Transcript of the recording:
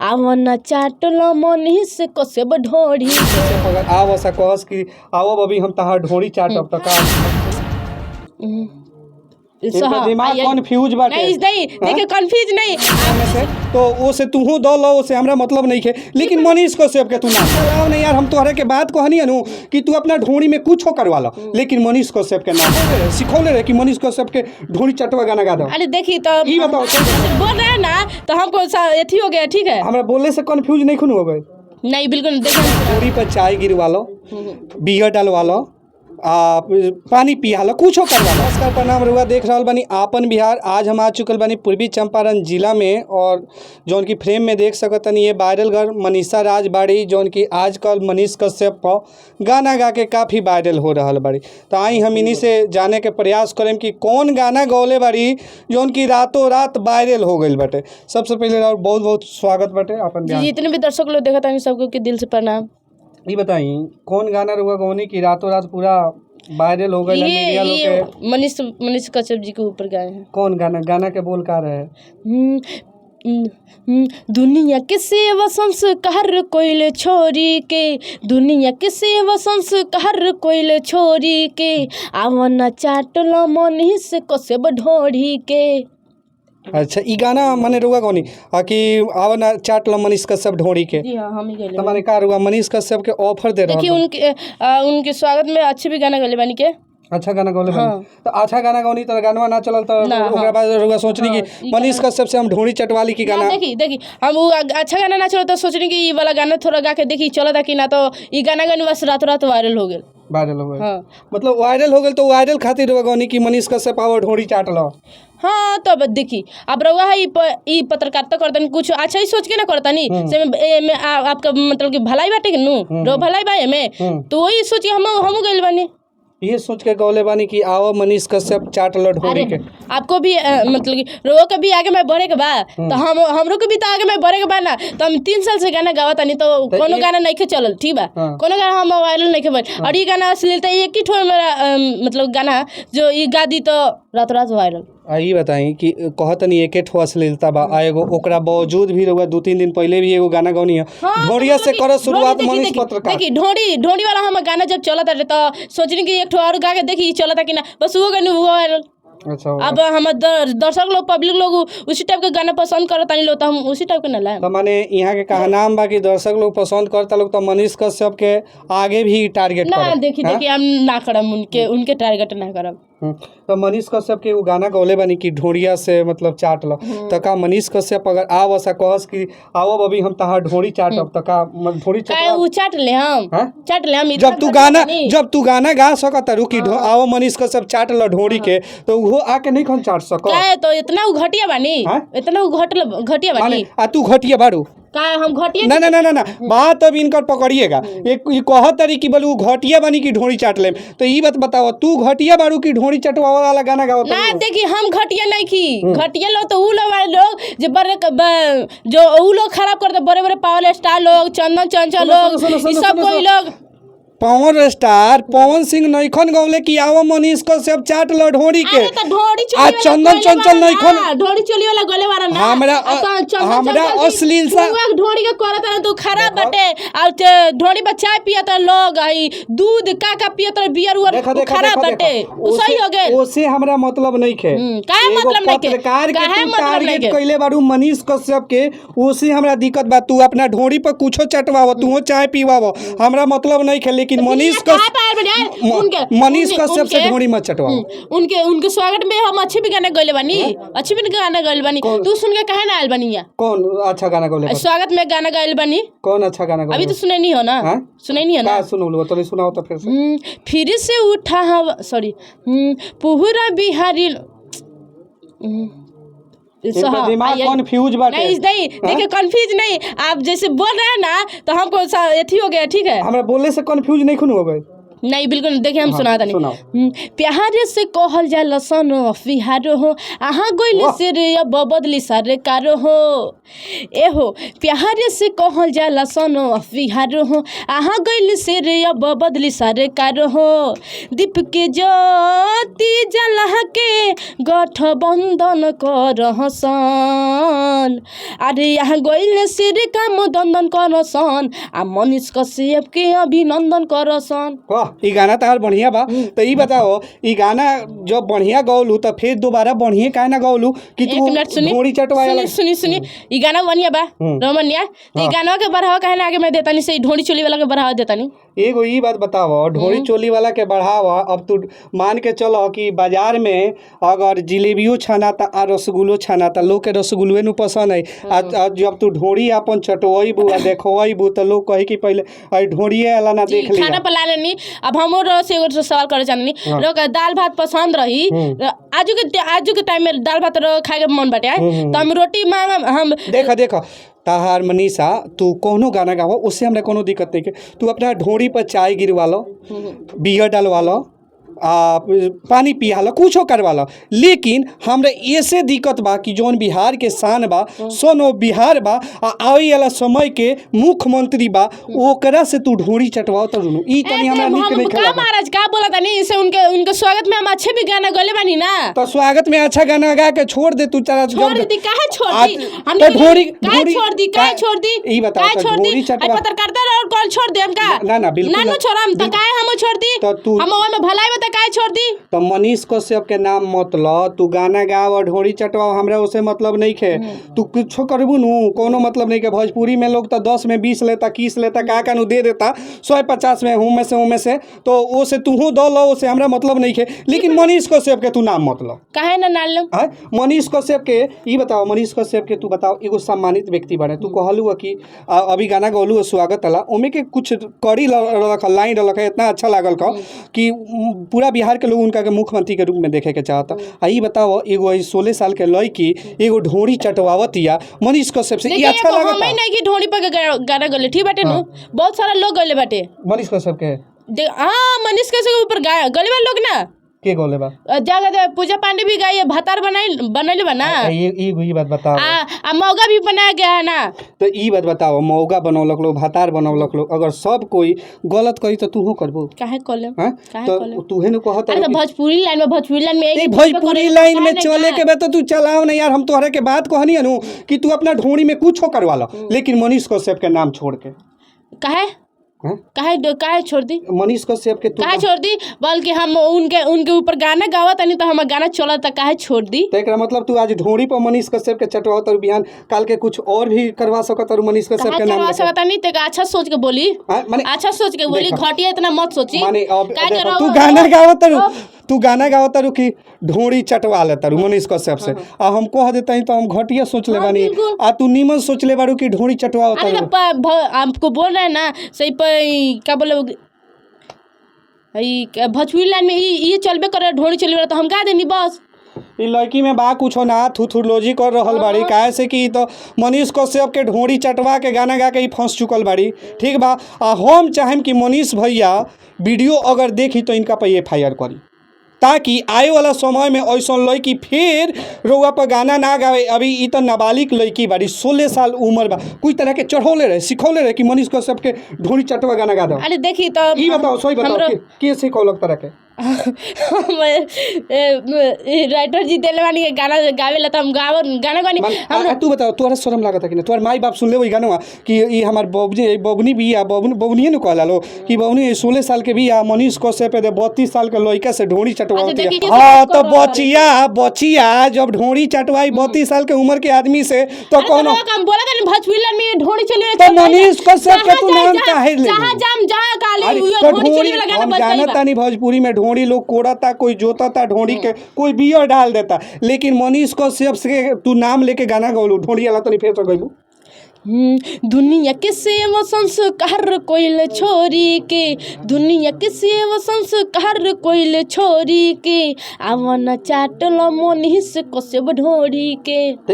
आवन चाटल मनीष कश्यप ढोरी। अगर आव ऐसा कहस कि आओ अभी हम तहार ढोरी चाटब त का इनका दिमाग कंफ्यूज बाटे। नहीं नहीं, देखिए कंफ्यूज नहीं से तो वो से तूहू दो लो, से हमरा मतलब नहीं है, लेकिन मनीष कश्यप के तू ना आओ। नहीं यार, हम तोहरे के बात कहनी अनु कि तू अपना ढोरी में कुछ करवा लो, लेकिन मनीष कश्यप के नाम सिखौले रहे कि मनीष कश्यप के ढोरी चटवा गाना गा दो। अरे देखी तो ई बताओ। बोल रहे हैं ना तो हमको अथी हो गया, ठीक है। हमरा बोले से कंफ्यूज नहीं खुन हो गए? नहीं, बिल्कुल देखो। ढोरी पर चाय गिरवा लो, बियर डलवा लो, आ पानी पिया लो, कुछो करवा लो। नमस्कार, प्रणाम। रुआ देख रहल बानी आपन बिहार। आज हम आ चुकल बानी पूर्वी चंपारण जिला में और जौन की फ्रेम में देख सकतनी ये वायरल घर मनीषा राज बाड़ी, जौन की आजकल मनीष कश्यप पर गाना गा के काफ़ी वायरल हो रहल बाड़ी। तो आई हम इन्हीं से जाने के प्रयास करें कि कौन गाना गौले बाड़ी जौन की रातों रात वायरल हो गई बाटे। सबसे पहले और बहुत बहुत स्वागत बाटे आपन जी। बिहार। जितने भी दर्शक लोग देखा था, सबको के दिल से प्रणाम। ये बताई कौन गाना रुआ गौनी की रातों रात पूरा वायरल हो गई? ये मीडिया लोग ये के मनीष मनीष कश्यप जी के ऊपर गाए हैं। कौन गाना? गाना के बोल का रहे? दुनिया के सेवा संस्कार कोइल छोरी के, दुनिया के सेवा संस्कार कोइल छोरी के, आवन चाटल मनीष कश्यप ढोरी के। अच्छा, ई गाना माने रुआ गौनी आ कि आवा ना चाट ल मनीष कश्यप ढोरी के? जी हाँ, हम ही गए। तो माने का रुआ मनीष कश्यप के ऑफर दे देखिए, रहा? उनके स्वागत में अच्छे भी गाना गले बानी के। अच्छा गाना गौले बानी? हाँ। तो अच्छा गाना गौनी तो गानवा ना चलल तो ना, हाँ। ओकरा बाद रुआ सोचनी हाँ, कि ई मनीष कश्यप से हम ढोरी चटवाली की गाना? ना, देखी देखी, हम वो अच्छा गाना ना चलो तो सोचनी कि ई वाला गाना थोड़ा गा के देखी चलता कि ना, तो ई गाना गाने बस रातों रात वायरल हो गए। वायरल हो गए? हाँ। मतलब वायरल हो गए तो वायरल खातिर रुआ गौनी कि मनीष कश्यप आवा ढोरी चाट लो? हाँ, तो अब देखी, अब रउआ है ई पत्रकारिता करतनी, कुछ अच्छा ही सोच के ना करतनी से में, ए में आपका मतलब कि भलाई बाटे कि नु रो भलाई बा एमे। तो वही सोच के हम हमू गइल बानी। ये सोच के गौले बानी कि आओ मनीष कश्यप चाट लो ढोरी के? आपको भी मतलब कि रउआ के भी आगे में बढ़े के बा तो हम हमरो के भी तो आगे में बढ़े के बा ना। तो हम 3 साल से गाना गावत तानी तो कोनो गाना नहीं के चलल, ठीक बा? हाँ। कोनो गाना हम वायरल नहीं के बन और ई गाना अश्लीलता एक ही ठो मेरा मतलब गाना जो ई गा दी तो रातों रात वायरल। आ ई बताई कि कहतनी एके ठो अश्लीलता बा आ एगो, ओकरा बावजूद भी रउआ 2-3 दिन पहले भी एगो गाना गौनी है। हाँ, ढोरिया तो से मतलब करो कि शुरुआत ढोरी देखी, मनीष देखी, पत्रकार। देखी, ढोरी ढोरी वाला हम गाना जब चलता रहे तो सोचनी कि एक ठो और गा के देखी ई चलता कि ना, बस वो गाना वो वायरल। अच्छा। अब हम दर्शक लोग, पब्लिक लोग उसी टाइप के गाना पसंद करता नहीं लोग तो हम उसी टाइप के ना लाएम। तो माने यहाँ के कहा नाम बा कि दर्शक लोग पसंद करता लोग तो मनीष कश्यप के आगे भी टारगेट ना। करे? देखी। हाँ? देखी, हम ना करब उनके उनके टारगेट ना करब। तो मनीष कश्यप के वो गाना गौले बानी कि ढोरिया से मतलब चाट लो, तो का मनीष कश्यप अगर आव ऐसा कहस कि आओ अभी हम तहार ढोरी चाटब त का ढोरी काहे चटवा? उ चाट ले हम? हाँ? चाट ले हम इतना जब तू घटिया गाना बानी। जब तू गाना गा सकत तारू कि आओ मनीष कश्यप चाट लो ढोरी के, तो उहो आके नहीं खन चाट सक? काहे तो इतना उ घटिया बानी? हाँ? इतना उ घटल घटिया माने बानी? आ तू घटिया बारू? काहे हम घटिया? ना ना ना ना ना, बात अब इनकर पकड़िएगा। एक ई कहत तारी कि बोलू घटिया बानी कि ढोरी चाट लेम, तो ई बात बताओ तू घटिया बारू कि ढोरी चटवा वाला गाना गावत? ना, देखी, हम घटिया नहीं की। घटिया लोग तो उ लोग वाले लोग जो बड़े जो उ लोग खराब करते, बड़े बड़े पावर स्टार लोग, चंदन चंचल सुनो, लोग, सुनो, सुनो, ई सब सुनो, कोई सुनो। लोग। पवन स्टार पवन सिंह नैखन गौले कि आओ मनीष कश्यप चाट लो ढोरी के। अरे तो ढोरी चोली आ वाला चंदन गोले चंचल वाला नैखन ना, ढोरी चोली वाला गले वाला ना। आ तो चंदन हमरा चंचल जी अश्लील सा- पुआ ढोरी के करत रहे तो खराब बाटे और ढोरी पर चाय पियत रहे लोग, आई दूध का का पियत रहे, बियर उयर, देखा उ देखा खराब देखा बाटे। देखा। उ सही हो गेल। ओसे हमरा मतलब नहीं खे। काहे एगो मतलब नइखे? पत्रकार के काहे तू मतलब टारगेट नइखे? कइले बारू मनीष कश्यप के, ओसे हमरा दिक्कत बा। तू अपना ढोरी पर कुछो चटवाव, तू चाय पीवाव, हमरा मतलब नहीं खे, लेकिन मनीष काहे कश्यप पार बने यार? उनके मनीष कश्यप से उनके- ढोरी मत चटवाओ। उनके उनके स्वागत में हम अच्छे भी गाना गइले बानी, अच्छे भी गाना गइले बानी। कौन? तू सुन के काहे ना आइल बानी यहाँ? कौन अच्छा गाना गौले बा? स्वागत में गाना गाइल बानी। कौन अच्छा गाना गौले? अभी तो सुने नहीं हो ना? हाँ? सुने नहीं हो ना? का सुनौलू? तोरे सुनाओ तो फिर से। फिर से उठा हवा, सॉरी, पुहरा बिहारी इनका हाँ, दिमाग कंफ्यूज बाटे। नहीं नहीं, देखिए, कंफ्यूज नहीं। आप जैसे बोल रहे हैं ना तो हमको अथी हो गया, ठीक है। हमरा बोले से कंफ्यूज नहीं खुन हो गए? नहीं, बिल्कुल। देखिए, हम हाँ, सुना तनी। सुनाओ। प्यार से कहल जाला सन बिहार हो, अहाँ गोइल वाह। से रे अब बदली सरकार हो। ए हो, प्यार से कहल जाला सन बिहार हो, अहाँ गोइल से रे अब बदली सरकार हो। दीप के ज्योति जला के गठबंधन करहसन, अरे यहाँ गोइल सिर काम दंदन करसन, आ मनीष कश्यप के अभिनंदन करसन। वाह, ई गाना तहार बढ़िया बा। तो ई बताओ, ई गाना जब बढ़िया गौलू तो फिर दोबारा बढ़िया काहे ना गौलू कि एक तू मिनट, सुनी। ढोरी चटवाए? सुनी, सुनी, सुनी, ई गाना बढ़िया बा। रोमनिया तो ई गाना के बढ़ावा काहे ना आगे मैं देतानी से ई ढोड़ी चोली वाला के बढ़ावा देतानी? एगो ई बात बताओ, ढोरी चोली वाला के बढ़ावा, अब तू मान के चलो कि बाजार में अगर जिलेबियो छनाता आ रसगुल्लो छनाता, लोग के रसगुल्ले नु पसंद है। आ जब तू ढोरी अपन चटवैबू आ देखवैबू तो लोग कही कि पहले अरे ढोरिए वाला ना देख खाना लिया। पर ला लेनी। अब हमरो से एगो सवाल करे चाहनी। लोग दाल भात पसंद रही, आजू के टाइम में दाल भात खाए के मन बाटे, तो हम रोटी मांगम हम? देखा, देखा, ताहार मनीषा, तू कोनो गाना गावो, उससे हमरा कोनो दिक्कत नहीं के। तू अपना ढोरी पर चाय गिरवा लो, बियर डलवा लो, आ पानी पिया लो, कुछो करवा लो, लेकिन हमरा ऐसे दिक्कत बा कि जौन बिहार के शान बा, सोनो बिहार बा आ आवे वाला समय के मुख्यमंत्री बा, ओकरा से तू ढोरी चटवाओ त रुनु ई तनी हमरा नीक हम नहीं का खेला। महाराज, का बोला तानी इसे? उनके उनके स्वागत में हम अच्छे भी गाना गले बानी ना। तो स्वागत में अच्छा गाना गा के छोड़ दे तू तारा। छोड़ दी? काहे छोड़ दी? आज तो ढोरी काहे ढोरी छोड़ दी? काहे छोड़ दी? ई बताओ काहे तो छोड़ दी? ढोरी चटवा आई पत्रकारिता और कॉल छोड़ दे हम का? ना, ना, बिल्कुल ना। ना। ना छोड़म तो काहे हम छोड़ दी? तो तू- हम ओमे भलाई में तो काहे छोड़ दी? तो मनीष कश्यप के नाम मत ल। तू गाना गाव और ढोरी चटवाओ, हमरा उसे मतलब नहीं खे। तू कुछो करबू नु, कोनो मतलब नहीं के। भोजपुरी में लोग तो 10 में 20 लेता, 21 लेता, का का नु दे देता 150 में, हूँ में से, हूँ में से, तो वो से तूहू दो लो, उसे हमरा मतलब नहीं खे, लेकिन मनीष कश्यप के तू नाम मत ल। काहे ना नाल लम? आय मनीष कश्यप के ई बताओ, मनीष कश्यप के तू बताओ, एगो सम्मानित व्यक्ति बारे तू कहलू ह कि अभी गाना गौलू ह स्वागत वाला, ओमे के कुछ कड़ी रहलक, लाइन रहलक, इतना अच्छा लागल क कि पूरा बिहार के लोग उनका के मुख्यमंत्री के रूप में देखे के चाहता। आ ई बताओ, एगो ई 16 साल के लड़की एगो ढोरी चटवावतिया मनीष कश्यप से, ई देखिए, अच्छा एगो लागता? हमें नहीं कि ढोली पर गाना गले, ठीक बाटे नु, बहुत सारा लोग गले बाटे। मनीष कश्यप के? हाँ, मनीष कश्यप के ऊपर गाय गले बा लोग ना। के गौले बा? जागा जा, पूजा पांडे भी गाई है, भातार बनाई बनैले बा ना। ई ई बात बताओ। आ आ मौगा भी बनाया गया है ना। तो ई बात बताओ, मौगा बनौलक लोग, भातार बनौलक लोग, अगर सब कोई गलत करी तो तूहो करबू? काहे कॉले? हैं? काहे तो कहले? तूहे न कहत। अरे तो भोजपुरी लाइन में, भोजपुरी लाइन में एक नहीं, ही भोजपुरी करे, लाइन में काहे चले नहीं के बा तो तू चलाओ ना यार। हम तोहरा के बात कहनी है नु कि तू अपना ढोरी में कुछ करवा लो, लेकिन मनीष कश्यप के नाम छोड़ के। काहे? हैं? काहे काहे छोड़ दी? मनीष कश्यप के तू काहे छोड़ दी? बल्कि हम उनके उनके ऊपर गाना गावत नहीं तो हमार गाना चलत, त काहे छोड़ दी? तो एकरा मतलब तू आज ढोरी पर मनीष कश्यप के चटवाओ तो बिहान काल के कुछ और भी करवा सकत और मनीष कश्यप काहे के नाम करवा लेके। सकता नहीं? ते अच्छा सोच के बोली। हाँ, माने अच्छा सोच के बोली। देखो। घटिया इतना मत सोची। माने अब काहे के देखो, रहो- तू गाना गावत तारू, तू गाना गावत तारू कि ढोरी चटवा ले तारू मनीष कश्यप से, आ हम कह देते तो हम घटिया सोच ले हाँ, बानी। बिल्कुल। आ तू नीमन सोच ले बारू कि ढोरी चटवाओ अरे तारू। तो आपको बोल रहे हैं ना सही पर, क्या बोले, ई भोजपुरी लाइन में ई चलबे करे, ढोरी चलबे, तो हम गा देनी बस। ई लड़की में बा कुछो ना, थुथुरलोजी कर रहल बाड़ी। काहे से कि ई तो मनीष कश्यप के ढोरी चटवा के गाना गा के ई फंस चुकल बाड़ी, ठीक बा? आ हम चाहेम कि मनीष भैया वीडियो अगर देखी तो इनका पर एफआईआर करी, ताकि आए वाला समय में ऐसा लड़की फिर रउआ पर गाना ना गावे। अभी ई तो नाबालिग लड़की बाड़ी, 16 साल उम्र बा। कोई तरह के चढ़ौले रहे, सिखौले रहे कि मनीष कश्यप के ढोरी चटवा गाना गा दो? अरे देखी तो ई बताओ, सही बताओ, के सिखौलक तरह के? राइटर जी देले बानी के गाना गावे ला, तो हम गाव गाना गानी। आ तू बताओ, तोहरा शर्म लागता कि ना? तोहर माई बाप सुन ले वही गाना कि ई हमार बबनी, बबनी भी आ, बबनी, बबनिए न कहला लो कि बबनी 16 साल के भी आ, मनीष कश्यप दे 32 साल के लड़का से ढोरी चटवावती। अच्छा, देखी, हाँ, तो कर रहल। बचिया, बचिया जब ढोरी चटवाई 32 साल के उम्र के आदमी से तो अरे कौन तो हम बोला था भोजपुरी लाइन में ढोरी चली। तो मनीष कश्यप के तू नाम काहे ले? जहाँ जाम जहाँ काली अरे उहे तो ढोरी ढोरी चली वाला गाना हम बज जानत जाई। तानी भोजपुरी में ढोरी लोग कोड़ता, कोई जोतता ढोरी के, कोई बियर डाल देता, लेकिन मनीष कश्यप से तू नाम लेके गाना गौलू ढोरी वाला, तनी फेर से गइबू? दुनिया के सेवा संस्कार कोइल छोरी के, दुनिया के सेवा संस्कार कोइल छोरी के, आवन चाटल मनीष कश्यप ढोरी के। तो